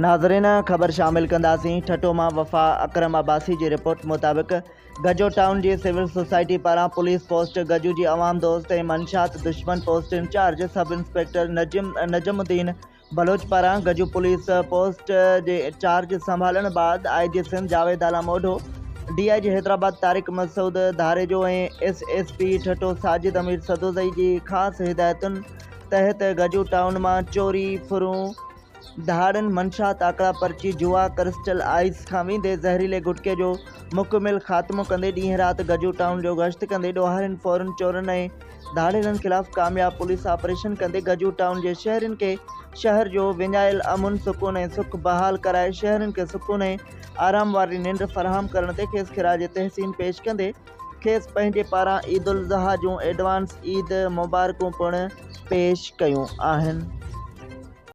ناظرين خبر شامل ڪنداسين ٺٽو مان وفا اڪرم عباسي جي رپورٽ مطابق گجو ٽائون جي سول سوسائٽي پاران پوليس پوسٽ گجو جي عوام دوست ۽ منشات دشمن post incharge sub inspector Najam Uddin Baloch پاران گجو پوليس پوسٽ جي چارج سنڀالڻ بعد I G Sindh Javed Alam Odho, D I G Hyderabad Tariq Masood Dharejo ۽ S S P Thatta Sajid Amir Sadozai جي خاص هدايتن تحت گجو ٽائون مان چوري، ڦرون، ڌاڙن، منشيات، آڪڙا پرچي، جوا، ڪرسٽل آئس کان ويندي زهريلي گٽڪي جو مڪمل خاتمو ڪندي ڏينهن رات گجو ٽائون جو گشت ڪندي ڏوهارين، ڦورن، چورن ۽ ڌاڙيلن خلاف ڪامياب پوليس آپريشن ڪندي گجو ٽائون جي شهرين کي شهر جو وڃايل امن، سڪون ۽ سک بحال ڪرائي شهرين کي سڪون ۽ آرام واري ننڊ فراهم ڪرڻ تي کيس خراج تحسين پيش ڪندي کيس پنهنجي پاران عيدالضحيٰ جون ايڊوانس عيد مبارڪون پڻ پيش ڪيون آهن.